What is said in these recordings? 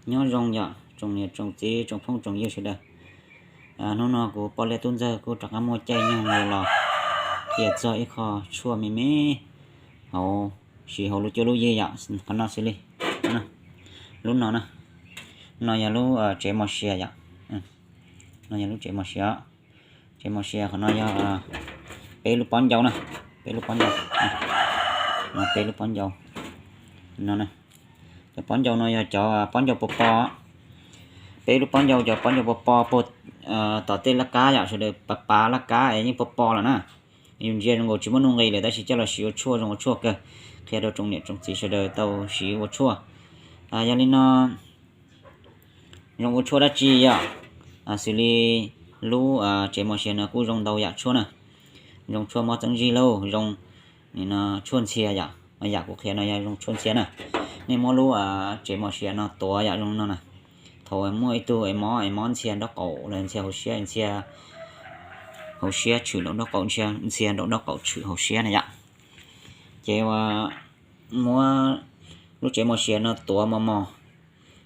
Nyob zoo yom tsoom niam tsoom txiv tsoom phooj tsoom ywg sawv daws. Hnub no kuv poj liab tub ntxawg kuj rov qab muaj caij nyoog los qhia txog ib qho tshuaj me me hauv, siv hauv lub cuab lub yig yom. Qhov no xws li lub no na, no yog lub tsev mos sia yom. No yog lub tsev mos sia, tsev mos sia. Qhov no yog peb lub pob ncau na, peb lub pob ncau, peb lub pob ncau no. Cov pob ncau no yog cov pob ncau pos pos. Peb lub pob ncau, cov pob ncau pos pos puag tom tej laj kab yom, sawv daws pav pav laj kab es yeej pos pos lawm na. Yus ntsia zoo nkaus tsis muaj nuj nqis lawm tab sis coj los siv ua tshuaj zoo ua tshuaj kawg. Qhia rau tsoom niam tsoom txiv sawv daws tau siv ua tshuaj. Yog li no zoo ua tshuaj dab tsi yom? Xws li lub tsev mos sia no kuj zoo ntau yam tshuaj na. Zoo tshuaj mob txeeb zig lauj, zoo tshuaj ntxhias yom. Yam kuv qhia no yog zoo tshuaj ntxhias na. Nej muab lub tsev mos sia no tuav yom, zoo no na. Thaum muaj ib tug es mob, es mob ntxhias nraub qaum los ntxhias hauv siab, ntxhias hauv siab tshwm nraum nraub qaum, ntxhias nraum nraub qaum tshwm hauv siab na yom. Ces muab lub tsev mos sia no tuav mos mos,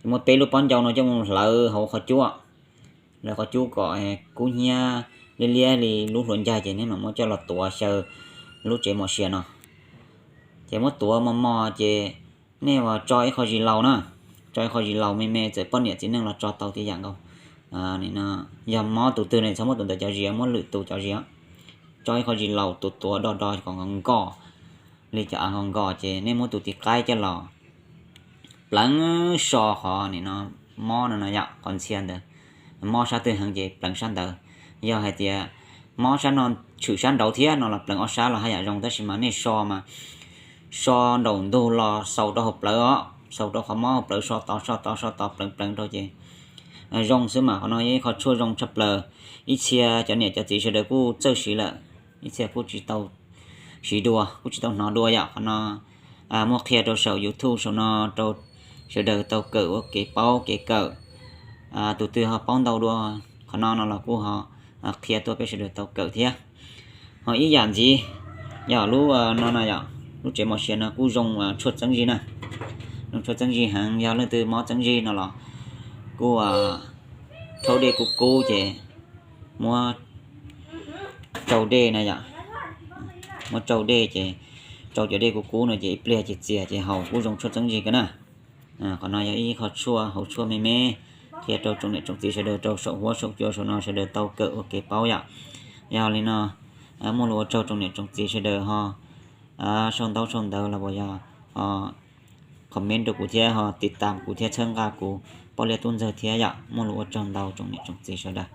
muab peb lub pob ncau no coj mus hlawv hauv qhov cub, hlawv qhov cub kom kub hnyiab liab liab li lub hluav ncaig ces nej mam muab coj los tuav xyaw lub tsev mos sia no. Ces muab tuav mos mos ces nej ua tso ib qho zis laus na, tso ib qho zis laus me me, txawm poj niam txiv neej los tso tau tib yam nkaus. Yog mob tus twg ne txhob muab tus ntawd cov zis, muab lwm tus cov zis. Tso ib qho zis laus tuav tuav do do kom nkos li cov av nkos nkos ces nej muab tus tiv qaib coj los pleev so qhov nim no mob no no yom, qhov ntxhias ntawd. Mob sab twg heev ces pleev sab ntawd. Yog hais tias mob sab no tshwm sab nraud thiab no los pleev ob sab los haj yam zoo, tab sis mas nej so mas so nraum ntug los xaus rau hauv plawv os, xaus rau qhov mob hauv plawv, so tod so tod so tod pleev pleev rau ces zoo xwb mas. Qhov no yog ib qho tshuaj zoo tshaj plaws, ib txhia cov niam cov txiv sawv daws kuj txawj siv lawm, ib txhia kuj tsis tau siv dua, kuj tsis tau hnov dua yom. Qhov no muab qhia rau saum YouTube saum no rau sawv daws tau kawm ua kev paub kev kawm. Tus twg ho paub ntau dua qhov no no los kuj ho qhia tuaj peb sawv daws tau kawm thiab. Ho ib yam ntxiv yog lub no na yom, lub tsev mos sia no kuj zoo tshuaj txeeb zig na. Zoo tshuaj txeeb zig heev, yog leej twg mob txeeb zig no los kuj rhaub dej kub kub ces muab tsau dej na yom, muab tsau dej ces tsau cov dej kub kub no ces ib pliag ces txias ces haus kuj zoo tshuaj txeeb zig kawg na. Qhov no yog ib qho tshuaj hauv tshuaj me me, qhia rau tsoom niam tsoom txiv sawv daws rau saum huab saum cua saum no sawv daws tau kawm ua kev paub yom. Yog li no muaj lus ua tsaug tsoom niam tsoom txiv sawv daws ho sau ntaub sau ntawv los yog ho comment rau kuv thiab ho tiv tam kuv thiab txhawb nqa kuv poj liab tub ntxawg thiab yom. Muaj lus ua tsaug ntau tsoom niam tsoom txiv sawv daws.